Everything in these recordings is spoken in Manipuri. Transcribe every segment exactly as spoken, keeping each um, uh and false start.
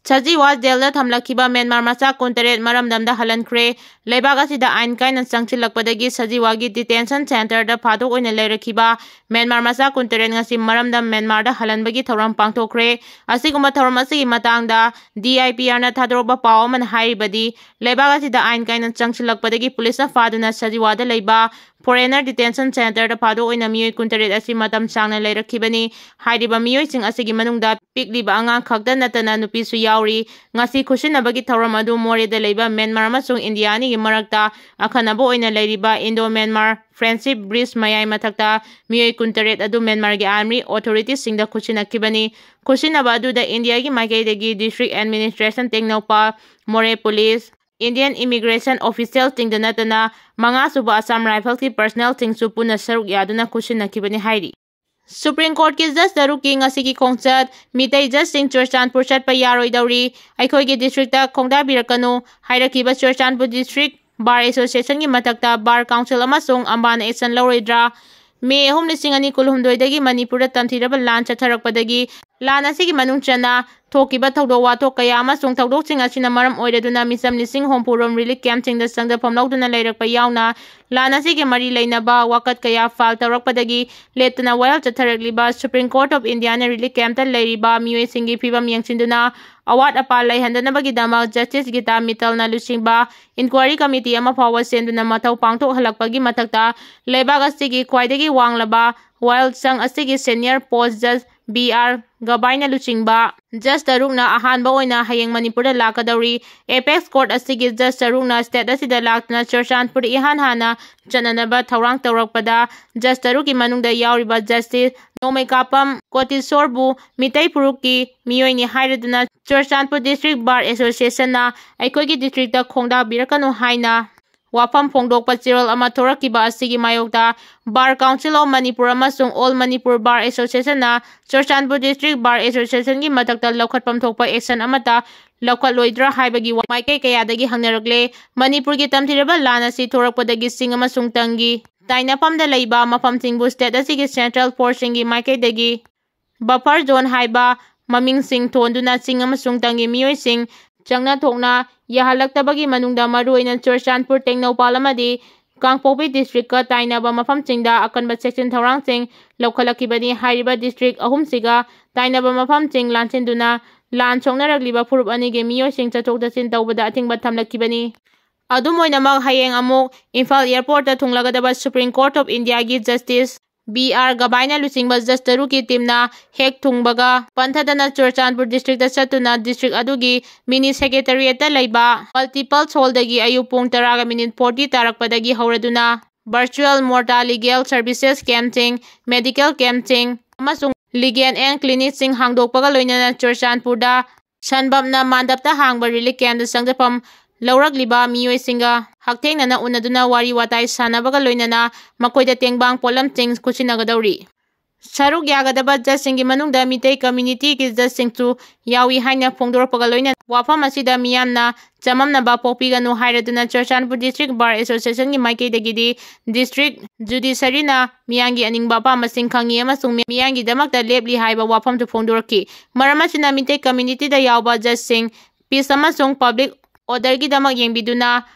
ꯁꯖꯤꯋꯥ ꯖꯦꯜꯗ ꯊꯝꯂꯛꯈꯤꯕ ꯃ꯭ꯌꯥꯟꯃꯥꯔ ꯃꯆꯥ ꯀꯨꯟꯇꯔꯦꯠ ꯃꯔꯝꯗꯝꯗ ꯍꯜꯍꯟꯈ꯭ꯔꯦ꯫ ꯂꯩꯕꯥꯛ ꯑꯁꯤꯗ ꯑꯥꯏꯟ ꯀꯥꯏꯅ ꯆꯪꯁꯤꯜꯂꯛꯄꯗꯒꯤ ꯁꯖꯤꯋꯥꯒꯤ detention centreꯗ ꯐꯥꯗꯣꯛ ꯑꯣꯏꯅ ꯂꯩꯔꯛꯈꯤꯕ ꯃ꯭ꯌꯥꯟꯃꯥꯔ ꯃꯆꯥ ꯀꯨꯟꯇꯔꯦꯠ ꯉꯁꯤ ꯃꯔꯝꯗꯝ ꯃ꯭ꯌꯥꯟꯃꯥꯔꯗ ꯍꯜꯍꯟꯕꯒꯤ ꯊꯧꯔꯝ ꯄꯥꯡꯊꯣꯛꯈ꯭ꯔꯦ꯫ ꯑꯁꯤꯒꯨꯝꯕ ꯊꯧꯔꯝ ꯑꯁꯤꯒꯤ ꯃꯇꯥꯡꯗ D I P Rꯅ ꯊꯥꯗꯣꯔꯛꯄ ꯄꯥꯎ ꯑꯃꯅ ꯍꯥꯏꯔꯤꯕꯗꯤ, ꯂꯩꯕꯥꯛ ꯑꯁꯤꯗ ꯑꯥꯏꯟ ꯀꯥꯏꯅ ꯆꯪꯁꯤꯜꯂꯛꯄꯗꯒꯤ ꯄꯨꯂꯤꯁꯅ ꯐꯥꯗꯨꯅ ꯁꯖꯤꯋꯥꯗ ꯂꯩꯕ foreigner detention centreꯗ ꯐꯥꯗꯣꯛ ꯑꯣꯏꯅ ꯃꯤꯑꯣꯏ ꯀꯨꯟꯇꯔꯦꯠ ꯑꯁꯤ ꯃꯇꯝ ꯁꯥꯡꯅ ꯂꯩꯔꯛꯈꯤꯕꯅꯤ꯫ ꯍꯥꯏꯔꯤꯕ ꯃꯤꯑꯣꯏꯁꯤꯡ ꯑꯁꯤꯒꯤ ꯃꯅꯨꯡꯗ ꯄꯤꯛꯂꯤꯕ ꯑꯉꯥꯡ ꯈꯛꯇ ꯅꯠꯇꯅ ꯅꯨꯄꯤꯁꯨ ꯌꯥꯎꯔꯤ꯫ ꯉꯁꯤ ꯈꯨꯠꯁꯤꯟꯅꯕꯒꯤ ꯊꯧꯔꯝ ꯑꯗꯨ ꯃꯣꯔꯦꯗ ꯂꯩꯕ ꯃ꯭ꯌꯥꯟꯃꯥꯔ ꯑꯃꯁꯨꯡ ꯏꯟꯗꯤꯌꯥ ꯑꯅꯤꯒꯤ ꯃꯔꯛꯇ ꯑꯈꯟꯅꯕ ꯑꯣꯏꯅ ꯂꯩꯔꯤꯕ Indo Myanmar Friendship Bridge ꯃꯌꯥꯏ ꯃꯊꯛꯇ ꯃꯤꯑꯣꯏ ꯀꯨꯟꯇꯔꯦꯠ ꯑꯗꯨ ꯃ꯭ꯌꯥꯟꯃꯥꯔꯒꯤ army authorityꯁꯤꯡꯗ ꯈꯨꯠꯁꯤꯟꯅꯈꯤꯕꯅꯤ꯫ ꯈꯨꯠꯁꯤꯟꯅꯕ ꯑꯗꯨꯗ ꯏꯟꯗꯤꯌꯥꯒꯤ ꯃꯥꯏꯀꯩꯗꯒꯤ district administration ꯇꯦꯡꯅꯧꯄꯜ, ꯃꯣꯔꯦ ꯄꯨꯂꯤꯁ, Indian immigrationofficialꯁꯤꯡꯗ ꯅꯠꯇꯅ ꯃꯉꯥꯁꯨꯕ Assam Riflesꯀꯤ personnelꯁꯤꯡꯁꯨ ꯄꯨꯟꯅ ꯁꯔꯨꯛ ꯌꯥꯗꯨꯅ ꯈꯨꯠꯁꯤꯟꯅꯈꯤꯕꯅꯤ ꯍꯥꯏꯔꯤ꯫ Supreme Courtꯀꯤ judge ꯇꯔꯨꯛꯀꯤ ꯉꯁꯤꯒꯤ ꯈꯣꯡꯆꯠ, ꯃꯤꯇꯩ judgeꯁꯤꯡ ꯆꯨꯔꯆꯥꯟꯄꯨꯔ ꯆꯠꯄ ꯌꯥꯔꯣꯏꯗꯧꯔꯤ, ꯑꯩꯈꯣꯏꯒꯤ districtꯇ ꯈꯣꯡꯗꯥꯕꯤꯔꯛꯀꯅꯨ ꯍꯥꯏꯔꯛꯈꯤꯕ ꯆꯨꯔꯆꯥꯟꯄꯨꯔ District Bar Associationꯒꯤ ꯃꯊꯛꯇ Bar Council ꯑꯃꯁꯨꯡ ꯑꯝꯕꯥꯅ action ꯂꯧꯔꯣꯏꯗ꯭ꯔꯥ? ꯃꯦ ꯑꯍꯨꯝ, ꯂꯤꯁꯤꯡ ꯑꯅꯤ ꯀꯨꯟꯍꯨꯝꯗꯣꯏꯗꯒꯤ ꯃꯅꯤꯄꯨꯔꯗ ꯇꯝꯊꯤꯔꯕ ꯂꯥꯟ ꯆꯠꯊꯔꯛꯄꯗꯒꯤ ꯂꯥꯟ ꯑꯁꯤꯒꯤ ꯃꯅꯨꯡ ꯆꯟꯅ ꯊꯣꯛꯈꯤꯕ ꯊꯧꯗꯣꯛ ꯋꯥꯊꯣꯛ ꯀꯌꯥ ꯑꯃꯁꯨꯡ ꯊꯧꯗꯣꯛꯁꯤꯡ ꯑꯁꯤꯅ ꯃꯔꯝ ꯑꯣꯏꯔꯗꯨꯅ ꯃꯤꯆꯝ ꯂꯤꯁꯤꯡ ꯍꯨꯝꯐꯨ ꯔꯣꯝ relief campꯁꯤꯡꯗ ꯆꯪꯖꯐꯝ ꯂꯧꯗꯨꯅ ꯂꯩꯔꯛꯄ ꯌꯥꯎꯅ ꯂꯥꯟ ꯑꯁꯤꯒꯤ ꯃꯔꯤ ꯂꯩꯅꯕ ꯋꯥꯀꯠ ꯀꯌꯥ file ꯇꯧꯔꯛꯄꯗꯒꯤ ꯂꯦꯞꯇꯅ ꯋꯥꯌꯦꯜ ꯆꯠꯊꯔꯛꯂꯤꯕ Supreme Court of Indiaꯅ relief campꯇ ꯂꯩꯔꯤꯕ ꯃꯤꯑꯣꯏꯁꯤꯡꯒꯤ ꯐꯤꯕꯝ ꯌꯦꯡꯁꯤꯟꯗꯨꯅ ꯑꯋꯥꯠ ꯑꯄꯥ ꯂꯩꯍꯟꯗꯅꯕꯒꯤꯗꯃꯛ Justice Gita Mittalꯅ ꯂꯨꯆꯤꯡꯕ inquiry committee ꯑꯃ ꯐꯥꯎꯕ ꯁꯦꯝꯗꯨꯅ ꯃꯊꯧ ꯄꯥꯡꯊꯣꯛꯍꯜꯂꯛꯄꯒꯤ ꯃꯊꯛꯇ ꯂꯩꯕꯥꯛ ꯑꯁꯤꯒꯤ ꯈ꯭ꯋꯥꯏꯗꯒꯤ ꯋꯥꯡꯂꯕ ꯋꯥꯌꯦꯜꯁꯪ ꯑꯁꯤꯒꯤ senior post judge B R ꯒꯕꯥꯏꯅ ꯂꯨꯆꯤꯡꯕ judge ꯇꯔꯨꯛꯅ ꯑꯍꯥꯟꯕ ꯑꯣꯏꯅ ꯍꯌꯦꯡ ꯃꯅꯤꯄꯨꯔꯗ ꯂꯥꯛꯀꯗꯧꯔꯤ꯫ Apex Court ꯑꯁꯤꯒꯤ judge ꯇꯔꯨꯛꯅ state ꯑꯁꯤꯗ ꯂꯥꯛꯇꯨꯅ ꯆꯨꯔꯆꯥꯟꯄꯨꯔꯗ ꯏꯍꯥꯟ ꯍꯥꯟꯅ ꯆꯠꯅꯅꯕ ꯊꯧꯔꯥꯡ ꯇꯧꯔꯛꯄꯗ judge ꯇꯔꯨꯛꯀꯤ ꯃꯅꯨꯡꯗ ꯌꯥꯎꯔꯤꯕ Justice ꯅꯣꯡꯃꯩꯀꯥꯄꯝ ꯀꯣꯇꯤꯁꯣꯔꯕꯨ ꯃꯤꯇꯩ ꯐꯨꯔꯨꯞꯀꯤ ꯃꯤꯑꯣꯏꯅꯤ ꯍꯥꯏꯔꯗꯨꯅ ꯆꯨꯔꯆꯥꯟꯄꯨꯔ District Bar Associationꯅ ꯑꯩꯈꯣꯏꯒꯤ districtꯇ ꯈꯣꯡꯗꯥꯕꯤꯔꯛꯀꯅꯨ ꯍꯥꯏꯅ ꯋꯥꯐꯝ ꯐꯣꯡꯗꯣꯛꯄ ꯆꯦꯔꯣꯜ ꯑꯃ ꯊꯣꯔꯛꯈꯤꯕ ꯑꯁꯤꯒꯤ ꯃꯥꯌꯣꯛꯇ Bar Council of Manipur ꯑꯃꯁꯨꯡ All Manipur Bar Associationꯅ Churachandpur District Bar Associationꯒꯤ ꯃꯊꯛꯇ ꯂꯧꯈꯠꯐꯝ ꯊꯣꯛꯄ action ꯑꯃꯠꯇ ꯂꯧꯈꯠꯂꯣꯏꯗ꯭ꯔꯥ ꯍꯥꯏꯕꯒꯤ ꯃꯥꯏꯀꯩ ꯀꯌꯥꯗꯒꯤ ꯍꯪꯅꯔꯛꯂꯦ꯫ ꯃꯅꯤꯄꯨꯔꯒꯤ ꯇꯝꯊꯤꯔꯕ ꯂꯥꯟ ꯑꯁꯤ ꯊꯣꯔꯛꯄꯗꯒꯤ ꯆꯤꯡ ꯑꯃꯁꯨꯡ ꯇꯝꯒꯤ ꯇꯥꯏꯅꯐꯝꯗ ꯂꯩꯕ ꯃꯐꯝꯁꯤꯡꯕꯨ state ꯑꯁꯤꯒꯤ central forceꯁꯤꯡꯒꯤ ꯃꯥꯏꯀꯩꯗꯒꯤ buffer zone ꯍꯥꯏꯕ ꯃꯃꯤꯡꯁꯤꯡ ꯊꯣꯟꯗꯨꯅ ꯆꯤꯡ ꯑꯃꯁꯨꯡ ꯇꯝꯒꯤ ꯃꯤꯑꯣꯏꯁꯤꯡ ꯆꯪꯅ ꯊꯣꯛꯅ ꯌꯥꯍꯜꯂꯛꯇꯕꯒꯤ ꯃꯅꯨꯡꯗ ꯃꯔꯨꯑꯣꯏꯅ ꯆꯨꯔꯆꯥꯟꯄꯨꯔ, ꯇꯦꯡꯅꯧꯄꯥꯜ ꯑꯃꯗꯤ ꯀꯥꯡꯄꯣꯛꯄꯤ ꯗꯤꯁꯇ꯭ꯔꯤꯛꯀ ꯇꯥꯏꯅꯕ ꯃꯐꯝꯁꯤꯡꯗ ꯑꯀꯟꯕ ꯆꯦꯛꯁꯤꯟ ꯊꯧꯔꯥꯡꯁꯤꯡ ꯂꯧꯈꯠꯂꯛꯈꯤꯕꯅꯤ꯫ ꯍꯥꯏꯔꯤꯕ ꯗꯤꯁꯇ꯭ꯔꯤꯛ ꯑꯍꯨꯝꯁꯤꯒ ꯇꯥꯏꯅꯕ ꯃꯐꯝꯁꯤꯡ ꯂꯥꯟꯁꯤꯟꯗꯨꯅ ꯂꯥꯟ ꯁꯣꯛꯅꯔꯛꯂꯤꯕ ꯐꯨꯔꯨꯞ ꯑꯅꯤꯒꯤ ꯃꯤꯑꯣꯏꯁꯤꯡ ꯆꯠꯊꯣꯛ ꯆꯠꯁꯤꯟ ꯇꯧꯕꯗ ꯑꯊꯤꯡꯕ ꯊꯝꯂꯛꯈꯤꯕꯅꯤ꯫ ꯑꯗꯨꯝ ꯑꯣꯏꯅꯃꯛ, ꯍꯌꯦꯡ ꯑꯃꯨꯛ ꯏꯝꯐꯥꯜ ꯑꯦꯌꯔꯄꯣꯔꯠꯇ ꯊꯨꯡꯂꯒꯗꯕ Supreme Court of Indiaꯒꯤ Justice B R Gabai ꯅ ꯂꯨꯆꯤꯡꯕ ꯖꯁ ꯇꯔꯨꯛꯀꯤ ꯇꯤꯝꯅ ꯍꯦꯛ ꯊꯨꯡꯕꯒ ꯄꯟꯊꯗꯅ ꯆꯨꯔꯆꯥꯟꯄꯨꯔ ꯗꯤꯁꯇ꯭ꯔꯤꯛꯇ ꯆꯠꯇꯨꯅ ꯗꯤꯁꯇ꯭ꯔꯤꯛ ꯑꯗꯨꯒꯤ ꯃꯤꯅꯤ ꯁꯦꯀ꯭ꯔꯦꯇꯔꯤꯌꯦꯠꯇ ꯂꯩꯕ ꯃꯜꯇꯤꯄꯜ ꯍꯣꯜꯗꯒꯤ ꯑꯌꯨꯛ ꯄꯨꯡ ꯇꯔꯥꯒ ꯃꯤꯅꯤꯠ ꯐꯣꯔꯇꯤ ꯇꯥꯔꯛꯄꯗꯒꯤ ꯍꯧꯔꯗꯨꯅ ꯚꯔꯆꯨꯑꯦꯜ ꯃꯣꯔꯇꯥ ꯂꯤꯒꯦꯜ ꯁꯔꯚꯤꯁꯦꯁ ꯀꯦꯝꯞꯁꯤꯡ, ꯃꯦꯗꯤꯀꯦꯜ ꯀꯦꯝꯞꯁꯤꯡ ꯑꯃꯁꯨꯡ ꯂꯤꯒꯦꯜ ꯑꯦꯟ ꯀ꯭ꯂꯤꯅꯤꯛꯁꯤꯡ ꯍꯥꯡꯗꯣꯛꯄꯒ ꯂꯣꯏꯅꯅ ꯆꯨꯔꯆꯥꯟꯄꯨꯔꯗ ꯁꯟꯕꯝꯅ ꯃꯥꯟꯗꯞꯇ ꯍꯥꯡꯕ ꯔꯤꯂꯤꯐ ꯀꯦꯝꯞꯇ ꯆꯪꯖꯐꯝ ꯂꯧꯔꯛꯂꯤꯕ ꯃꯤꯑꯣꯏꯁꯤꯡꯒ ꯍꯛꯊꯦꯡꯅꯅ ꯎꯅꯗꯨꯅ ꯋꯥꯔꯤ ꯋꯥꯇꯥꯏ ꯁꯥꯟꯅꯕꯒ ꯂꯣꯏꯅꯅ ꯃꯈꯣꯏꯗ ꯇꯦꯡꯕꯥꯡ ꯄꯣꯠꯂꯝꯁꯤꯡ ꯈꯨꯠꯁꯤꯟꯅꯒꯗꯧꯔꯤ꯫ ꯁꯔꯨꯛ ꯌꯥꯒꯗꯕ ꯖꯁꯁꯤꯡꯒꯤ ꯃꯅꯨꯡꯗ ꯃꯤꯇꯩ ꯀꯝꯃ꯭ꯌꯨꯅꯤꯇꯤꯒꯤ ꯖꯁꯁꯤꯡꯁꯨ ꯌꯥꯎꯏ ꯍꯥꯏꯅ ꯐꯣꯡꯗꯣꯔꯛꯄꯒ ꯂꯣꯏꯅꯅ ꯋꯥꯐꯝ ꯑꯁꯤꯗ ꯃꯤꯌꯥꯝꯅ ꯆꯃꯝꯅꯕ ꯄꯣꯛꯄꯤꯒꯅꯨ ꯍꯥꯏꯔꯗꯨꯅ ꯆꯨꯔꯆꯥꯟꯄꯨꯔ ꯗꯤꯁꯇ꯭ꯔꯤꯛ ꯕꯥꯔ ꯑꯦꯁꯣꯁꯤꯌꯦꯁꯟꯒꯤ ꯃꯥꯏꯀꯩꯗꯒꯤꯗꯤ ꯗꯤꯁꯇ꯭ꯔꯤꯛ ꯖꯨꯗꯤꯁꯔꯤꯅ ꯃꯤꯌꯥꯝꯒꯤ ꯑꯅꯤꯡꯕ ꯑꯄꯥꯝꯕꯁꯤꯡ ꯈꯪꯏ ꯑꯃꯁꯨꯡ ꯃꯤꯌꯥꯝꯒꯤꯗꯃꯛꯇ ꯂꯦꯞꯂꯤ ꯍꯥꯏꯕ ꯋꯥꯐꯝꯁꯨ ꯐꯣꯡꯗꯣꯔꯛꯈꯤ꯫ ꯃꯔꯝ ꯑꯁꯤꯅ ꯃꯤꯇꯩ ꯀꯝꯃ꯭ꯌꯨꯅꯤꯇꯤꯗ ꯌꯥꯎꯕ ꯖꯁꯁꯤꯡ ꯄꯤꯁ ꯑꯃꯁꯨꯡ ꯄꯕ꯭ꯂꯤꯛ ꯑꯣꯔꯗꯔꯒꯤꯗꯃꯛ ꯌꯦꯡꯕꯤꯗꯨꯅ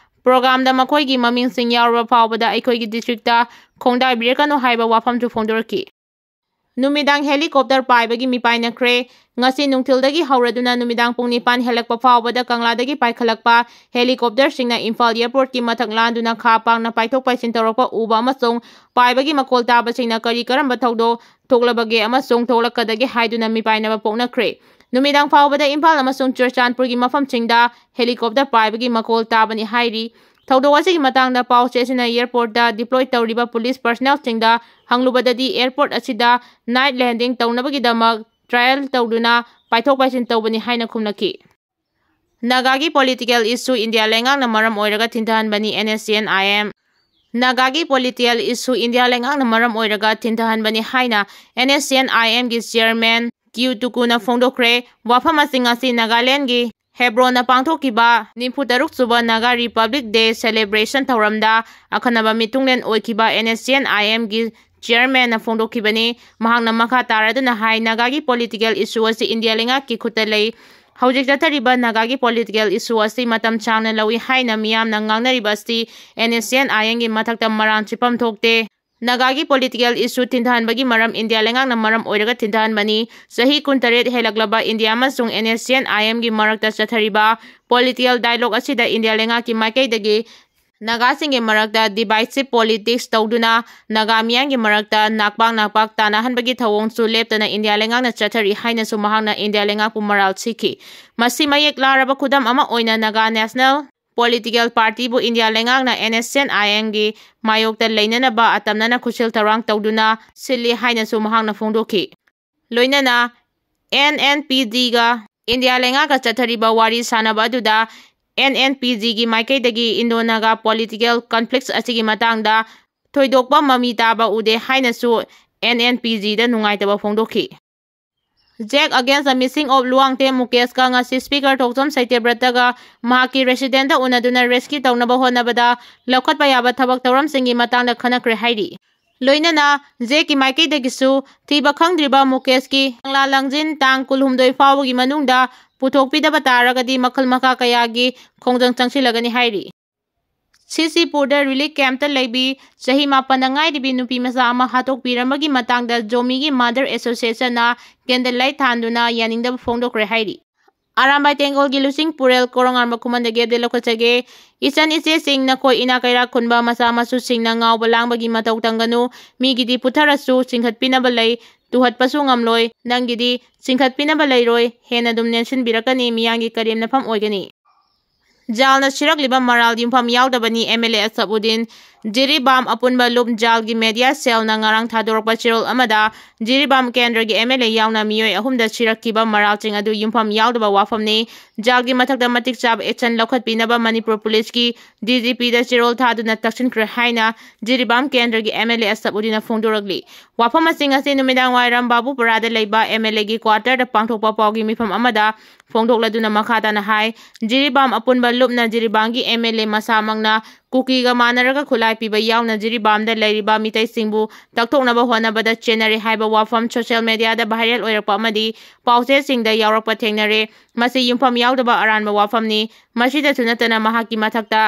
ꯄ꯭ꯔꯣꯒ꯭ꯔꯥꯝꯗ ꯃꯈꯣꯏꯒꯤ ꯃꯃꯤꯡꯁꯤꯡ ꯌꯥꯎꯔꯕ ꯐꯥꯎꯕꯗ ꯑꯩꯈꯣꯏꯒꯤ ꯗꯤꯁꯇ꯭ꯔꯤꯛꯇ ꯈꯣꯡꯗꯥꯕꯤꯔꯛꯀꯅꯨ ꯍꯥꯏꯕ ꯋꯥꯐꯝꯁꯨ ꯐꯣꯡꯗꯣꯔꯛꯈꯤ꯫ ꯅꯨꯃꯤꯗꯥꯡ ꯍꯦꯂꯤꯀꯣꯞꯇꯔ ꯄꯥꯏꯕꯒꯤ ꯃꯤꯄꯥꯏꯅꯈ꯭ꯔꯦ꯫ ꯉꯁꯤ ꯅꯨꯡꯊꯤꯜꯗꯒꯤ ꯍꯧꯔꯗꯨꯅ ꯅꯨꯃꯤꯗꯥꯡ ꯄꯨꯡ ꯅꯤꯄꯥꯟ ꯍꯦꯜꯂꯛꯄ ꯐꯥꯎꯕꯗ ꯀꯪꯂꯥꯗꯒꯤ ꯄꯥꯏꯈꯠꯂꯛꯄ ꯍꯦꯂꯤꯀꯣꯞꯇꯔꯁꯤꯡꯅ ꯏꯝꯐꯥꯜ ꯑꯦꯌꯔꯄꯣꯔꯠꯀꯤ ꯃꯊꯛ ꯂꯥꯟꯗꯨꯅ ꯈꯥ ꯄꯥꯛꯅ ꯄꯥꯏꯊꯣꯛ ꯄꯥꯏꯁꯤꯟ ꯇꯧꯔꯛꯄ ꯎꯕ ꯑꯃꯁꯨꯡ ꯄꯥꯏꯕꯒꯤ ꯃꯈꯣꯜ ꯇꯥꯕꯁꯤꯡꯅ ꯀꯔꯤ ꯀꯔꯝꯕ ꯊꯧꯗꯣꯛ ꯊꯣꯛꯂꯕꯒꯦ ꯑꯃꯁꯨꯡ ꯊꯣꯛꯂꯛꯀꯗꯒꯦ ꯍꯥꯏꯗꯨꯅ ꯃꯤꯄꯥꯏꯅꯕ ꯄꯣꯛꯅꯈ꯭ꯔꯦ꯫ ꯅꯨꯃꯤꯗꯥꯡ ꯐꯥꯎꯕꯗ ꯏꯝꯐꯥꯜ ꯑꯃꯁꯨꯡ ꯆꯨꯔꯆꯥꯟꯄꯨꯔꯒꯤ ꯃꯐꯝꯁꯤꯡꯗ ꯍꯦꯂꯤꯀꯣꯞꯇꯔ ꯄꯥꯏꯕꯒꯤ ꯃꯈꯣꯜ ꯇꯥꯕꯅꯤ ꯍꯥꯏꯔꯤ꯫ ꯊꯧꯗꯣꯛ ꯑꯁꯤꯒꯤ ꯃꯇꯥꯡꯗ ꯄꯥꯎ ꯆꯦꯁꯤꯟꯅ ꯑꯦꯌꯔꯄꯣꯔꯠꯇ ꯗꯤꯄ꯭ꯂꯣꯏ ꯇꯧꯔꯤꯕ ꯄꯨꯂꯤꯁ ꯄꯔꯁꯅꯦꯜꯁꯤꯡꯗ ꯍꯪꯂꯨꯕꯗꯗꯤ ꯑꯦꯌꯔꯄꯣꯔꯠ ꯑꯁꯤꯗ ꯅꯥꯏꯠ ꯂꯦꯟꯗꯤꯡ ꯇꯧꯅꯕꯒꯤꯗꯃꯛ ꯇ꯭ꯔꯥꯏꯌꯦꯜ ꯇꯧꯗꯨꯅ ꯄꯥꯏꯊꯣꯛ ꯄꯥꯏꯁꯤꯟ ꯇꯧꯕꯅꯤ ꯍꯥꯏꯅ ꯈꯨꯝꯂꯛꯈꯤ꯫ ꯅꯥꯒꯥꯒꯤ ꯄꯣꯂꯤꯇꯤꯀꯦꯜ ꯏꯁꯨ ꯏꯟꯗꯤꯌꯥ ꯂꯩꯉꯥꯛꯅ ꯃꯔꯝ ꯑꯣꯏꯔꯒ ꯊꯤꯟꯊꯍꯟꯕꯅꯤ, N S C N I M. ꯅꯥꯒꯥꯒꯤ ꯄꯣꯂꯤꯇꯤꯀꯦꯜ ꯏꯁꯨ ꯏꯟꯗꯤꯌꯥ ꯂꯩꯉꯥꯛꯅ ꯃꯔꯝ ꯑꯣꯏꯔꯒ ꯊꯤꯟꯊꯍꯟꯕꯅꯤ ꯍꯥꯏꯅ ꯑꯦꯟ ꯑꯦꯁ ꯁꯤ ꯑꯦꯟ ꯑꯥꯏ ꯑꯦꯝꯒꯤ ꯆꯤꯌꯔꯃꯦꯟ ꯀ꯭ꯌꯨ ꯇꯨꯀꯨꯅ ꯐꯣꯡꯗꯣꯛꯈ꯭ꯔꯦ꯫ ꯋꯥꯐꯝ ꯑꯁꯤꯡ ꯑꯁꯤ ꯅꯥꯒꯥꯂꯦꯟꯒꯤ ꯍꯦꯕ꯭ꯔꯣꯟꯗ ꯄꯥꯡꯊꯣꯛꯈꯤꯕ ꯅꯤꯐꯨ ꯇꯔꯨꯛ ꯁꯨꯕ ꯅꯥꯒꯥ ꯔꯤꯄꯕ꯭ꯂꯤꯛ ꯗꯦ ꯁꯦꯂꯦꯕ꯭ꯔꯦꯁꯟ ꯊꯧꯔꯝꯗ ꯑꯈꯟꯅꯕ ꯃꯤꯇꯨꯡꯂꯦꯟ ꯑꯣꯏꯈꯤꯕ ꯑꯦꯟ ꯑꯦꯁ ꯁꯤ ꯑꯦꯟ ꯑꯥꯏ ꯑꯦꯝꯒꯤ ꯆꯤꯌꯔꯃꯦꯟꯅ ꯐꯣꯡꯗꯣꯛꯈꯤꯕꯅꯤ꯫ ꯃꯍꯥꯛꯅ ꯃꯈꯥ ꯇꯥꯔꯗꯨꯅ ꯍꯥꯏ, ꯅꯥꯒꯥꯒꯤ ꯄꯣꯂꯤꯇꯤꯀꯦꯜ ꯏꯁꯨ ꯑꯁꯤ ꯏꯟꯗꯤꯌꯥ ꯂꯩꯉꯥꯛꯀꯤ ꯈꯨꯠꯇ ꯂꯩ꯫ ꯍꯧꯖꯤꯛ ꯆꯠꯊꯔꯤꯕ ꯅꯥꯒꯥꯒꯤ ꯄꯣꯂꯤꯇꯤꯀꯦꯜ ꯏꯁꯨ ꯑꯁꯤ ꯃꯇꯝ ꯁꯥꯡꯅ ꯂꯧꯏ ꯍꯥꯏꯅ ꯃꯤꯌꯥꯝꯅ ꯉꯥꯡꯅꯔꯤꯕ ꯑꯁꯤ ꯑꯦꯟ ꯑꯦꯁ ꯁꯤ ꯑꯦꯟ ꯑꯥꯏ ꯑꯦꯝꯒꯤ ꯃꯊꯛꯇ ꯃꯔꯥꯟ ꯆꯤꯐꯝ ꯊꯣꯛꯇꯦ꯫ ꯅꯥꯒꯥꯒꯤ ꯄꯣꯂꯤꯇꯤꯀꯦꯜ ꯏꯁꯨ ꯊꯤꯟꯊꯍꯟꯕꯒꯤ ꯃꯔꯝ ꯏꯟꯗꯤꯌꯥ ꯂꯩꯉꯥꯛꯅ ꯃꯔꯝ ꯑꯣꯏꯔꯒ ꯊꯤꯟꯊꯍꯟꯕꯅꯤ꯫ ꯆꯍꯤ ꯀꯨꯟꯇꯔꯦꯠ ꯍꯦꯜꯂꯛꯂꯕ ꯏꯟꯗꯤꯌꯥ ꯑꯃꯁꯨꯡ ꯑꯦꯟ ꯑꯦꯁ ꯁꯤ ꯑꯦꯟ ꯑꯥꯏ ꯑꯦꯝꯒꯤ ꯃꯔꯛꯇ ꯆꯠꯊꯔꯤꯕ ꯄꯣꯂꯤꯇꯤꯀꯦꯜ ꯗꯥꯏꯂꯣꯒ ꯑꯁꯤꯗ ꯏꯟꯗꯤꯌꯥ ꯂꯩꯉꯥꯛꯀꯤ ꯃꯥꯏꯀꯩꯗꯒꯤ ꯅꯥꯒꯥꯁꯤꯡꯒꯤ ꯃꯔꯛꯇ ꯗꯤꯚꯥꯏꯁꯤꯞ ꯄꯣꯂꯤꯇꯤꯛꯁ ꯇꯧꯗꯨꯅ ꯅꯥꯒꯥ ꯃꯤꯌꯥꯝꯒꯤ ꯃꯔꯛꯇ ꯅꯥꯛꯄꯥꯛ ꯅꯥꯛꯄꯥꯛ ꯇꯥꯅꯍꯟꯕꯒꯤ ꯊꯧꯑꯣꯡꯁꯨ ꯂꯦꯞꯇꯅ ꯏꯟꯗꯤꯌꯥ ꯂꯩꯉꯥꯛꯅ ꯆꯠꯊꯔꯤ ꯍꯥꯏꯅꯁꯨ ꯃꯍꯥꯛꯅ ꯏꯟꯗꯤꯌꯥ ꯂꯩꯉꯥꯛꯄꯨ ꯃꯔꯥꯜ ꯁꯤꯈꯤ꯫ ꯃꯁꯤ ꯃꯌꯦꯛ ꯂꯥꯔꯕ ꯈꯨꯗꯝ ꯑꯃ ꯑꯣꯏꯅ ꯅꯥꯒꯥ ꯅꯦꯁꯅꯦꯜ ꯄꯣꯂꯤꯇꯤꯀꯦꯜ ꯄꯥꯔꯇꯤꯕꯨ ꯏꯟꯗꯤꯌꯥ ꯂꯩꯉꯥꯛꯅ ꯑꯦꯟ ꯑꯦꯁ ꯁꯤ ꯑꯦꯟ ꯑꯥꯏ ꯑꯦꯝꯒꯤ ꯃꯥꯌꯣꯛꯇ ꯂꯩꯅꯅꯕ ꯑꯇꯝꯅꯅ ꯈꯨꯠꯁꯦꯜ ꯊꯧꯔꯥꯡ ꯇꯧꯗꯨꯅ ꯁꯤꯜꯂꯤ ꯍꯥꯏꯅꯁꯨ ꯃꯍꯥꯛꯅ ꯐꯣꯡꯗꯣꯛꯈꯤ꯫ ꯂꯣꯏꯅꯅ ꯑꯦꯟ ꯑꯦꯟ ꯄꯤ ꯖꯤꯒ ꯏꯟꯗꯤꯌꯥ ꯂꯩꯉꯥꯛꯀ ꯆꯠꯊꯔꯤꯕ ꯋꯥꯔꯤ ꯁꯥꯅꯕ ꯑꯗꯨꯗ ꯑꯦꯟ ꯑꯦꯟ ꯄꯤ ꯖꯤꯒꯤ ꯃꯥꯏꯀꯩꯗꯒꯤ ꯏꯟꯗꯣ ꯅꯥꯒꯥ ꯄꯣꯂꯤꯇꯤꯀꯦꯜ ꯀꯟꯐ꯭ꯂꯤꯛꯁ ꯑꯁꯤꯒꯤ ꯃꯇꯥꯡꯗ ꯊꯣꯏꯗꯣꯛꯄ ꯃꯃꯤ ꯇꯥꯕ ꯎꯗꯦ ꯍꯥꯏꯅꯁꯨ ꯑꯦꯟ ꯑꯦꯟ ꯄꯤ ꯖꯤꯗ ꯅꯨꯡꯉꯥꯏꯇꯕ ꯐꯣꯡꯗꯣꯛꯈꯤ꯫ ꯖꯦꯛ ꯑꯒꯦꯟꯁ ꯃꯤꯁꯤꯡ ꯑꯣꯐ ꯂꯨꯋꯥꯡꯊꯦꯝ ꯃꯨꯀꯦꯁꯀ ꯉꯁꯤ ꯁ꯭ꯄꯤꯀꯔ ꯊꯣꯛꯆꯣꯝ ꯁꯩꯇ꯭ꯌꯕ꯭ꯔꯇꯒ ꯃꯍꯥꯛꯀꯤ ꯔꯦꯁꯤꯗꯦꯟꯗ ꯎꯅꯗꯨꯅ ꯔꯦꯁꯀ꯭ꯌꯨ ꯇꯧꯅꯕ ꯍꯣꯠꯅꯕꯗ ꯂꯧꯈꯠꯄ ꯌꯥꯕ ꯊꯕꯛ ꯊꯧꯔꯝꯁꯤꯡꯒꯤ ꯃꯇꯥꯡꯗ ꯈꯟꯅꯈ꯭ꯔꯦ ꯍꯥꯏꯔꯤ꯫ ꯂꯣꯏꯅꯅ ꯖꯦꯛꯀꯤ ꯃꯥꯏꯀꯩꯗꯒꯤꯁꯨ ꯊꯤꯕ ꯈꯪꯗ꯭ꯔꯤꯕ ꯃꯨꯀꯦꯁꯀꯤ ꯀꯪꯂꯥ ꯂꯪꯖꯤꯟ ꯇꯥꯡ ꯀꯨꯟꯍꯨꯝꯗꯣꯏ ꯐꯥꯎꯕꯒꯤ ꯃꯅꯨꯡꯗ ꯄꯨꯊꯣꯛꯄꯤꯗꯕ ꯇꯥꯔꯒꯗꯤ ꯃꯈꯜ ꯃꯈꯥ ꯀꯌꯥꯒꯤ ꯈꯣꯡꯖꯪ ꯆꯪꯁꯤꯜꯂꯒꯅꯤ ꯍꯥꯏꯔꯤ꯫ ꯁꯤꯁꯤꯄꯨꯔꯗ ꯔꯤꯂꯤꯐ ꯀꯦꯝꯞꯇ ꯂꯩꯕꯤ ꯆꯍꯤ ꯃꯥꯄꯟꯗ ꯉꯥꯏꯔꯤꯕꯤ ꯅꯨꯄꯤ ꯃꯆꯥ ꯑꯃ ꯍꯥꯠꯇꯣꯛꯄꯤꯔꯝꯕꯒꯤ ꯃꯇꯥꯡꯗ ꯖꯣꯃꯤꯒꯤ ꯃꯥꯗꯔ ꯑꯦꯁꯣꯁꯤꯌꯦꯁꯟꯅ ꯀꯦꯟꯗꯜ ꯂꯥꯏꯠ ꯊꯥꯟꯗꯨꯅ ꯌꯥꯅꯤꯡꯗꯕ ꯐꯣꯡꯗꯣꯛꯈ꯭ꯔꯦ ꯍꯥꯏꯔꯤ꯫ ꯑꯔꯥꯝꯕꯥꯏ ꯇꯦꯡꯒꯣꯜꯒꯤ ꯂꯨꯆꯤꯡ ꯄꯨꯔꯦꯜ ꯀꯣꯔꯣꯉꯥꯟꯕ ꯈꯨꯃꯟꯗꯒꯤ ꯑꯞꯗꯦꯠ ꯂꯧꯈꯠꯆꯒꯦ꯫ ꯏꯆꯟ ꯏꯆꯦꯁꯤꯡ, ꯅꯈꯣꯏ ꯏꯅꯥꯛ ꯀꯩꯔꯥꯛ ꯈꯨꯟꯕ ꯃꯆꯥ ꯃꯁꯨꯁꯤꯡꯅ ꯉꯥꯎꯕ ꯂꯥꯡꯕꯒꯤ ꯃꯇꯧ ꯇꯝꯒꯅꯨ꯫ ꯃꯤꯒꯤꯗꯤ ꯄꯨꯊꯔꯁꯨ ꯆꯤꯡꯈꯠꯄꯤꯅꯕ ꯂꯩ, ꯇꯨꯍꯠꯄꯁꯨ ꯉꯝꯂꯣꯏ꯫ ꯅꯪꯒꯤꯗꯤ ꯆꯤꯡꯈꯠꯄꯤꯅꯕ ꯂꯩꯔꯣꯏ꯫ ꯍꯦꯟꯅ ꯑꯗꯨꯝ ꯅꯦꯟꯁꯤꯟꯕꯤꯔꯛꯀꯅꯤ, ꯃꯤꯌꯥꯝꯒꯤ ꯀꯔꯦꯝꯅꯐꯝ ꯑꯣꯏꯒꯅꯤ꯫ ꯖꯥꯜꯅ ꯁꯤꯔꯛꯂꯤꯕ ꯃꯔꯥꯜ ꯌꯨꯝꯐꯝ ꯌꯥꯎꯗꯕꯅꯤ꯫ M L A Asaf Uddin. Jiribam ꯑꯄꯨꯟꯕ ꯂꯨꯞ ꯖꯥꯜꯒꯤ ꯃꯦꯗꯤꯌꯥ ꯁꯦꯜꯅ ꯉꯔꯥꯡ ꯊꯥꯗꯣꯔꯛꯄ ꯆꯦꯔꯣꯜ ꯑꯃꯗ ꯖꯤꯔꯤꯕꯥꯝ ꯀꯦꯟꯗ꯭ꯔꯒꯤ ꯑꯦꯝ ꯑꯦꯜ ꯑꯦ ꯌꯥꯎꯅ ꯃꯤꯑꯣꯏ ꯑꯍꯨꯝꯗ ꯁꯤꯔꯛꯈꯤꯕ ꯃꯔꯥꯜꯁꯤꯡ ꯑꯗꯨ ꯌꯨꯝꯐꯝ ꯌꯥꯎꯗꯕ ꯋꯥꯐꯝꯅꯤ꯫ ꯖꯥꯜꯒꯤ ꯃꯊꯛꯇ ꯃꯇꯤꯛ ꯆꯥꯕ ꯑꯦꯛꯁꯟ ꯂꯧꯈꯠꯄꯤꯅꯕ ꯃꯅꯤꯄꯨꯔ ꯄꯨꯂꯤꯁꯀꯤ ꯗꯤ ꯖꯤ ꯄꯤꯗ ꯆꯦꯔꯣꯜ ꯊꯥꯗꯨꯅ ꯇꯛꯁꯤꯟꯈ꯭ꯔꯦ ꯍꯥꯏꯅ ꯖꯤꯔꯤꯕꯥꯝ ꯀꯦꯟꯗ꯭ꯔꯒꯤ ꯑꯦꯝ ꯑꯦꯜ ꯑꯦ ꯑꯁꯐ ꯎꯗꯤꯟꯅ ꯐꯣꯡꯗꯣꯔꯛꯂꯤ꯫ ꯋꯥꯐꯝ ꯑꯁꯤꯡ ꯑꯁꯤ ꯅꯨꯃꯤꯗꯥꯡ ꯋꯥꯏꯔꯝ ꯕꯥꯕꯨꯄꯨꯔꯥꯗ ꯂꯩꯕ ꯑꯦꯝ ꯑꯦꯜ ꯑꯦꯒꯤ ꯀ꯭ꯋꯥꯇꯔꯗ ꯄꯥꯡꯊꯣꯛꯄ ꯄꯥꯎꯒꯤ ꯃꯤꯐꯝ ꯑꯃꯗ ꯐꯣꯡꯗꯣꯛꯂꯗꯨꯅ ꯃꯈꯥ ꯇꯥꯅ ꯍꯥꯏ, ꯖꯤꯔꯤꯕꯥꯝ ꯑꯄꯨꯟꯕ ꯂꯨꯞꯅ ꯖꯤꯔꯤꯕꯥꯝꯒꯤ ꯑꯦꯝ ꯑꯦꯜ ꯑꯦ ꯃꯁꯥꯃꯛꯅ ꯀꯨꯀꯤꯒ ꯃꯥꯟꯅꯔꯒ ꯈꯨꯠꯂꯥꯏ ꯄꯤꯕ ꯌꯥꯎꯅ ꯖꯤꯔꯤꯕꯥꯝꯗ ꯂꯩꯔꯤꯕ ꯃꯤꯇꯩꯁꯤꯡꯕꯨ ꯇꯛꯊꯣꯛꯅꯕ ꯍꯣꯠꯅꯕꯗ ꯆꯦꯟꯅꯔꯦ ꯍꯥꯏꯕ ꯋꯥꯐꯝ social mediaꯗ viral ꯑꯣꯏꯔꯛꯄ ꯑꯃꯗꯤ ꯄꯥꯎꯆꯦꯁꯤꯡꯗ ꯌꯥꯎꯔꯛꯄ ꯊꯦꯡꯅꯔꯦ꯫ ꯃꯁꯤ ꯌꯨꯝꯐꯝ ꯌꯥꯎꯗꯕ ꯑꯔꯥꯟꯕ ꯋꯥꯐꯝꯅꯤ꯫ ꯃꯁꯤꯗꯁꯨ ꯅꯠꯇꯅ ꯃꯍꯥꯛꯀꯤ ꯃꯊꯛꯇ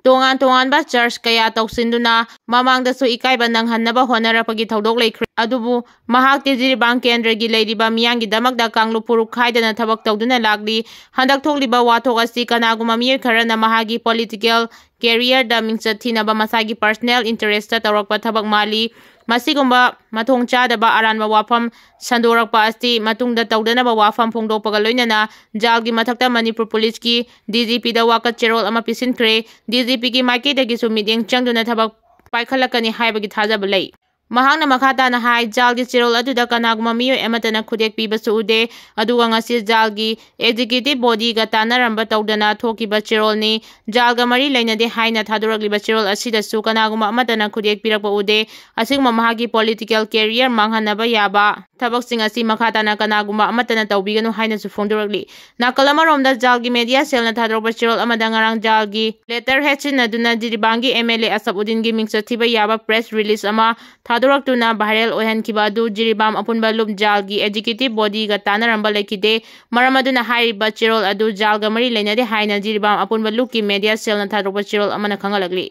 ꯇꯣꯉꯥꯟ ꯇꯣꯉꯥꯟꯕ church ꯀꯌꯥ ꯇꯧꯁꯤꯟꯗꯨꯅ ꯃꯃꯥꯡꯗꯁꯨ ꯏꯀꯥꯏꯕ ꯅꯪꯍꯟꯅꯕ ꯍꯣꯠꯅꯔꯛꯄꯒꯤ ꯊꯧꯗꯣꯛ ꯂꯩꯈ꯭ꯔꯦ꯫ ꯑꯗꯨꯕꯨ ꯃꯍꯥꯛꯇꯤ ꯖꯤꯔꯤꯕꯥꯝ ꯀꯦꯟꯗ꯭ꯔꯒꯤ ꯂꯩꯔꯤꯕ ꯃꯤꯌꯥꯝꯒꯤꯗꯃꯛꯇ ꯀꯥꯡꯂꯨꯞ ꯐꯨꯔꯨꯞ ꯈꯥꯏꯗꯅ ꯊꯕꯛ ꯇꯧꯗꯨꯅ ꯂꯥꯛꯂꯤ꯫ ꯍꯟꯗꯛ ꯊꯣꯛꯂꯤꯕ ꯋꯥꯊꯣꯛ ꯑꯁꯤ ꯀꯅꯥꯒꯨꯝꯕ ꯃꯤꯑꯣꯏ ꯈꯔꯅ ꯃꯍꯥꯛꯀꯤ political careerꯗ ꯃꯤꯡꯆꯠ ꯊꯤꯅꯕ ꯃꯁꯥꯒꯤ personal interestꯇ ꯇꯧꯔꯛꯄ ꯊꯕꯛ ꯃꯥꯜꯂꯤ꯫ ꯃꯁꯤꯒꯨꯝꯕ ꯃꯊꯣꯡ ꯆꯥꯗꯕ ꯑꯔꯥꯟꯕ ꯋꯥꯐꯝ ꯁꯟꯗꯣꯔꯛꯄ ꯑꯁꯤ ꯃꯇꯨꯡꯗ ꯇꯧꯗꯅꯕ ꯋꯥꯐꯝ ꯐꯣꯡꯗꯣꯛꯄꯒ ꯂꯣꯏꯅꯅ ꯖꯥꯜꯒꯤ ꯃꯊꯛꯇ ꯃꯅꯤꯄꯨꯔ ꯄꯨꯂꯤꯁꯀꯤ DGPꯗ ꯋꯥꯀꯠ ꯆꯦꯔꯣꯜ ꯑꯃ ꯄꯤꯁꯤꯟꯈ꯭ꯔꯦ꯫ DGPꯒꯤ ꯃꯥꯏꯀꯩꯗꯒꯤꯁꯨ ꯃꯤꯠꯌꯦꯡ ꯆꯪꯗꯨꯅ ꯊꯕꯛ ꯄꯥꯏꯈꯠꯂꯛꯀꯅꯤ ꯍꯥꯏꯕꯒꯤ ꯊꯥꯖꯕ ꯂꯩ꯫ ꯃꯍꯥꯛꯅ ꯃꯈꯥ ꯇꯥꯅ ꯍꯥꯏ, ꯖꯥꯜꯒꯤ ꯆꯦꯔꯣꯜ ꯑꯗꯨꯗ ꯀꯅꯥꯒꯨꯝꯕ ꯃꯤꯑꯣꯏ ꯑꯃꯠꯇꯅ ꯈꯨꯗꯦꯛ ꯄꯤꯕꯁꯨ ꯎꯗꯦ, ꯑꯗꯨꯒ ꯉꯁꯤ ꯖꯥꯜꯒꯤ executive bodyꯒ ꯇꯥꯟꯅꯔꯝꯕ ꯇꯧꯗꯅ ꯊꯣꯛꯈꯤꯕ ꯆꯦꯔꯣꯜꯅꯤ꯫ ꯖꯥꯜꯒ ꯃꯔꯤ ꯂꯩꯅꯗꯦ ꯍꯥꯏꯅ ꯊꯥꯗꯣꯔꯛꯂꯤꯕ ꯆꯦꯔꯣꯜ ꯑꯁꯤꯗꯁꯨ ꯀꯅꯥꯒꯨꯝꯕ ꯑꯃꯠꯇꯅ ꯈꯨꯗꯦꯛ ꯄꯤꯔꯛꯄ ꯎꯗꯦ꯫ ꯑꯁꯤꯒꯨꯝꯕ ꯃꯍꯥꯛꯀꯤ political career ꯃꯥꯡꯍꯟꯅꯕ ꯌꯥꯕ ꯊꯕꯛꯁꯤꯡ ꯑꯁꯤ ꯃꯈꯥ ꯇꯥꯅ ꯀꯅꯥꯒꯨꯝꯕ ꯑꯃꯠꯇꯅ ꯇꯧꯕꯤꯒꯅꯨ ꯍꯥꯏꯅꯁꯨ ꯐꯣꯡꯗꯣꯔꯛꯂꯤ꯫ ꯅꯥꯀꯜ ꯑꯃꯔꯣꯝꯗ ꯖꯥꯜꯒꯤ media cellꯅ ꯊꯥꯗꯣꯔꯛꯄ ꯆꯦꯔꯣꯜ ꯑꯃꯗ ꯉꯔꯥꯡ ꯖꯥꯜꯒꯤ letterhead ꯁꯤꯖꯤꯟꯅꯗꯨꯅ ꯖꯤꯔꯤꯕꯥꯝꯒꯤ MLA ꯑꯁꯐ ꯎꯗꯤꯟꯒꯤ ꯃꯤꯡꯆꯠ ꯊꯤꯕ ꯌꯥꯕ press release ꯑꯃ ꯊꯥꯗꯣꯔꯛꯇꯨꯅ viral ꯑꯣꯏꯍꯟꯈꯤꯕ ꯑꯗꯨ ꯖꯤꯔꯤꯕꯥꯝ ꯑꯄꯨꯟꯕ ꯂꯨꯞ ꯖꯥꯜꯒꯤ executive bodyꯒ ꯇꯥꯟꯅꯔꯝꯕ ꯂꯩꯈꯤꯗꯦ꯫ ꯃꯔꯝ ꯑꯗꯨꯅ ꯍꯥꯏꯔꯤꯕ ꯆꯦꯔꯣꯜ ꯑꯗꯨ ꯖꯥꯜꯒ ꯃꯔꯤ ꯂꯩꯅꯗꯦ ꯍꯥꯏꯅ ꯖꯤꯔꯤꯕꯥꯝ ꯑꯄꯨꯟꯕ ꯂꯨꯞꯀꯤ media cellꯅ ꯊꯥꯗꯣꯔꯛꯄ ꯆꯦꯔꯣꯜ ꯑꯃꯅ ꯈꯪꯍꯜꯂꯛꯂꯤ꯫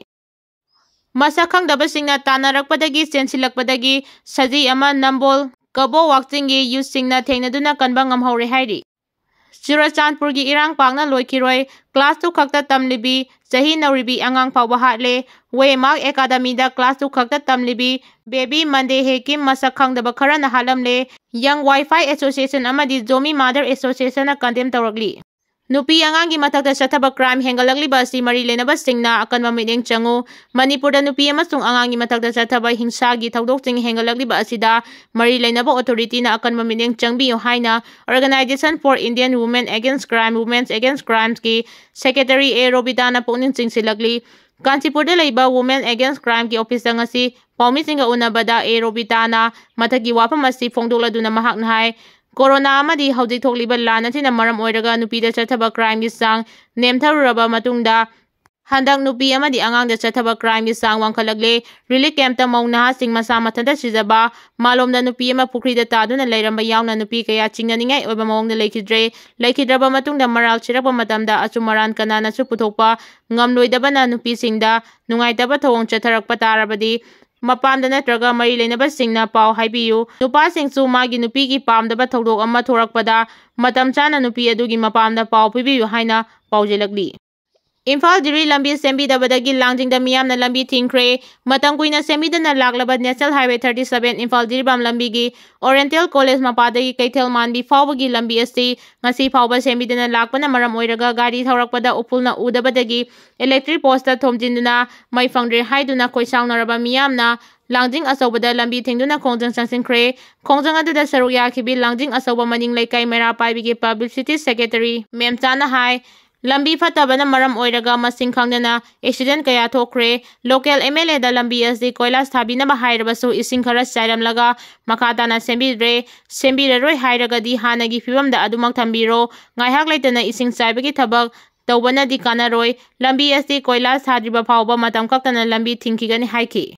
ꯃꯁꯛ ꯈꯪꯗꯕꯁꯤꯡꯅ ꯇꯥꯟꯅꯔꯛꯄꯗꯒꯤ ꯆꯦꯟꯁꯤꯜꯂꯛꯄꯗꯒꯤ ꯁꯖꯤ ꯑꯃ ꯅꯝꯕꯣꯜ ꯀꯕꯣ ꯋꯥꯛꯆꯤꯡꯒꯤ youthꯁꯤꯡꯅ ꯊꯦꯡꯅꯗꯨꯅ ꯀꯟꯕ ꯉꯝꯍꯧꯔꯦ ꯍꯥꯏꯔꯤ꯫ ꯆꯨꯔꯆꯥꯟꯄꯨꯔꯒꯤ ꯏꯔꯥꯡ ꯄꯥꯛꯅ ꯂꯣꯏꯈꯤꯔꯣꯏ, class two ꯈꯛꯇ ꯇꯝꯂꯤꯕꯤ, ꯆꯍꯤ ꯅꯧꯔꯤꯕꯤ ꯑꯉꯥꯡ ꯐꯥꯎꯕ ꯍꯥꯠꯂꯦ꯫ Waymark Academyꯗ class two ꯈꯛꯇ ꯇꯝꯂꯤꯕꯤ baby ꯃꯟꯗꯦ ꯍꯦꯀꯤꯝ ꯃꯁꯛ ꯈꯪꯗꯕ ꯈꯔꯅ ꯍꯥꯠꯂꯝꯂꯦ꯫ Young Wi-Fi Association ꯑꯃꯗꯤ Zomi Mother Associationꯅ condemn ꯇꯧꯔꯛꯂꯤ꯫ ꯅꯨꯄꯤ ꯑꯉꯥꯡꯒꯤ ꯃꯊꯛꯇ ꯆꯠꯊꯕ crime ꯍꯦꯟꯒꯠꯂꯛꯂꯤꯕ ꯑꯁꯤ ꯃꯔꯤ ꯂꯩꯅꯕꯁꯤꯡꯅ ꯑꯀꯟꯕ ꯃꯤꯠꯌꯦꯡ ꯆꯪꯉꯨ꯫ ꯃꯅꯤꯄꯨꯔꯗ ꯅꯨꯄꯤ ꯑꯃꯁꯨꯡ ꯑꯉꯥꯡꯒꯤ ꯃꯊꯛꯇ ꯆꯠꯊꯕ ꯍꯤꯡꯁꯥꯒꯤ ꯊꯧꯗꯣꯛꯁꯤꯡ ꯍꯦꯟꯒꯠꯂꯛꯂꯤꯕ ꯑꯁꯤꯗ ꯃꯔꯤ ꯂꯩꯅꯕ authorityꯅ ꯑꯀꯟꯕ ꯃꯤꯠꯌꯦꯡ ꯆꯪꯕꯤꯌꯨ ꯍꯥꯏꯅ Organisation for Indian Women Against Crime, Women Against Crimesꯀꯤ secretary ꯑꯦ ꯔꯣꯕꯤꯇꯥꯅ ꯄꯨꯛꯅꯤꯡ ꯆꯤꯡꯁꯤꯜꯂꯛꯂꯤ꯫ ꯀꯥꯟꯆꯤꯄꯨꯔꯗ ꯂꯩꯕ Women Against Crimeꯒꯤ officeꯇ ꯉꯁꯤ ꯄꯥꯎꯃꯤꯁꯤꯡꯒ ꯎꯅꯕꯗ ꯑꯦ ꯔꯣꯕꯤꯇꯥꯅ ꯃꯊꯛꯀꯤ ꯋꯥꯐꯝ ꯑꯁꯤ ꯐꯣꯡꯗꯣꯛꯂꯗꯨꯅ ꯃꯍꯥꯛꯅ ꯍꯥꯏ, ꯀꯣꯔꯣꯅꯥ ꯑꯃꯗꯤ ꯍꯧꯖꯤꯛ ꯊꯣꯛꯂꯤꯕ ꯂꯥꯟ ꯑꯁꯤꯅ ꯃꯔꯝ ꯑꯣꯏꯔꯒ ꯅꯨꯄꯤꯗ ꯆꯠꯊꯕ crimeꯒꯤ ꯆꯥꯡ ꯅꯦꯝꯊꯔꯨꯔꯕ ꯃꯇꯨꯡꯗ ꯍꯟꯗꯛ ꯅꯨꯄꯤ ꯑꯃꯗꯤ ꯑꯉꯥꯡꯗ ꯆꯠꯊꯕ crimeꯒꯤ ꯆꯥꯡ ꯋꯥꯡꯈꯠꯂꯛꯂꯦ꯫ Relief campꯇ ꯃꯧ ꯅꯍꯥꯁꯤꯡ ꯃꯁꯥ ꯃꯊꯟꯇ ꯁꯤꯖꯕ, ꯃꯥꯂꯣꯝꯗ ꯅꯨꯄꯤ ꯑꯃ ꯄꯨꯈ꯭ꯔꯤꯗ ꯇꯥꯗꯨꯅ ꯂꯩꯔꯝꯕ ꯌꯥꯎꯅ ꯅꯨꯄꯤ ꯀꯌꯥ ꯆꯤꯡꯅꯅꯤꯡꯉꯥꯏ ꯑꯣꯏꯕ ꯃꯑꯣꯡꯗ ꯂꯩꯈꯤꯗ꯭ꯔꯦ꯫ ꯂꯩꯈꯤꯗ꯭ꯔꯕ ꯃꯇꯨꯡꯗ ꯃꯔꯥꯜ ꯁꯤꯔꯛꯄ ꯃꯇꯝꯗ ꯑꯆꯨꯝ ꯑꯔꯥꯟ ꯀꯅꯥꯅꯁꯨ ꯄꯨꯊꯣꯛꯄ ꯉꯝꯂꯣꯏꯗꯕꯅ ꯅꯨꯄꯤꯁꯤꯡꯗ ꯅꯨꯡꯉꯥꯏꯇꯕ ꯊꯧꯑꯣꯡ ꯆꯠꯊꯔꯛꯄ ꯇꯥꯔꯕꯗꯤ ꯃꯄꯥꯝꯗ ꯅꯠꯇ꯭ꯔꯒ ꯃꯔꯤ ꯂꯩꯅꯕꯁꯤꯡꯅ ꯄꯥꯎ ꯍꯥꯏꯕꯤꯌꯨ꯫ ꯅꯨꯄꯥꯁꯤꯡꯁꯨ ꯃꯥꯒꯤ ꯅꯨꯄꯤꯒꯤ ꯄꯥꯝꯗꯕ ꯊꯧꯗꯣꯛ ꯑꯃ ꯊꯣꯔꯛꯄꯗ ꯃꯇꯝ ꯆꯥꯅ ꯅꯨꯄꯤ ꯑꯗꯨꯒꯤ ꯃꯄꯥꯝꯗ ꯄꯥꯎ ꯄꯤꯕꯤꯌꯨ ꯍꯥꯏꯅ ꯄꯥꯎꯖꯦꯜꯂꯛꯂꯤ꯫ ꯏꯝꯐꯥꯜ ꯖꯤꯔꯤ ꯂꯝꯕꯤ ꯁꯦꯝꯕꯤꯗꯕꯗꯒꯤ ꯂꯥꯡꯖꯤꯡꯗ ꯃꯤꯌꯥꯝꯅ ꯂꯝꯕꯤ ꯊꯤꯡꯈ꯭ꯔꯦ꯫ ꯃꯇꯝ ꯀꯨꯏꯅ ꯁꯦꯝꯕꯤꯗꯅ ꯂꯥꯛꯂꯕ National Highway thirty seven Imphal Jiribam ꯂꯝꯕꯤꯒꯤ Oriental College ꯃꯄꯥꯗꯒꯤ ꯀꯩꯊꯦꯜ ꯃꯥꯟꯕꯤ ꯐꯥꯎꯕꯒꯤ ꯂꯝꯕꯤ ꯑꯁꯤ ꯉꯁꯤ ꯐꯥꯎꯕ ꯁꯦꯝꯕꯤꯗꯅ ꯂꯥꯛꯄꯅ ꯃꯔꯝ ꯑꯣꯏꯔꯒ ꯒꯥꯔꯤ ꯊꯧꯔꯛꯄꯗ ꯎꯐꯨꯜꯅ ꯎꯗꯕꯗꯒꯤ electric postꯇ ꯊꯣꯝꯖꯤꯟꯗꯨꯅ ꯃꯩ ꯐꯪꯗ꯭ꯔꯦ ꯍꯥꯏꯗꯨꯅ ꯈꯣꯏꯁꯥꯎꯅꯔꯕ ꯃꯤꯌꯥꯝꯅ ꯂꯥꯡꯖꯤꯡ ꯑꯆꯧꯕꯗ ꯂꯝꯕꯤ ꯊꯤꯡꯗꯨꯅ ꯈꯣꯡꯖꯪ ꯆꯪꯁꯤꯟꯈ꯭ꯔꯦ꯫ ꯈꯣꯡꯖꯪ ꯑꯗꯨꯗ ꯁꯔꯨꯛ ꯌꯥꯈꯤꯕꯤ ꯂꯥꯡꯖꯤꯡ ꯑꯆꯧꯕ ꯃꯅꯤꯡ ꯂꯩꯀꯥꯏ ꯃꯩꯔꯥ ꯄꯥꯏꯕꯤꯒꯤ publicity secretary ꯃꯦꯝꯆꯥꯅ ꯍꯥꯏ, ꯂꯝꯕꯤ ꯐꯠꯇꯕꯅ ꯃꯔꯝ ꯑꯣꯏꯔꯒ ꯃꯁꯤꯡ ꯈꯪꯗꯅ accident ꯀꯌꯥ ꯊꯣꯛꯈ꯭ꯔꯦ꯫ Local MLAꯗ ꯂꯝꯕꯤ ꯑꯁꯤ ꯀꯣꯏꯂꯥꯁ ꯊꯥꯕꯤꯅꯕ ꯍꯥꯏꯔꯕꯁꯨ ꯏꯁꯤꯡ ꯈꯔ ꯆꯥꯏꯔꯝꯂꯒ ꯃꯈꯥ ꯇꯥꯅ ꯁꯦꯝꯕꯤꯗ꯭ꯔꯦ꯫ ꯁꯦꯝꯕꯤꯔꯔꯣꯏ ꯍꯥꯏꯔꯒꯗꯤ ꯍꯥꯟꯅꯒꯤ ꯐꯤꯕꯝꯗ ꯑꯗꯨꯃꯛ ꯊꯝꯕꯤꯔꯣ꯫ ꯉꯥꯏꯍꯥꯛ ꯂꯩꯇꯅ ꯏꯁꯤꯡ ꯆꯥꯏꯕꯒꯤ ꯊꯕꯛ ꯇꯧꯕꯅꯗꯤ ꯀꯥꯟꯅꯔꯣꯏ꯫ ꯂꯝꯕꯤ ꯑꯁꯤ ꯀꯣꯏꯂꯥꯁ ꯊꯥꯗ꯭ꯔꯤꯕ ꯐꯥꯎꯕ ꯃꯇꯝ ꯀꯛꯇꯅ ꯂꯝꯕꯤ ꯊꯤꯡꯈꯤꯒꯅꯤ ꯍꯥꯏꯈꯤ꯫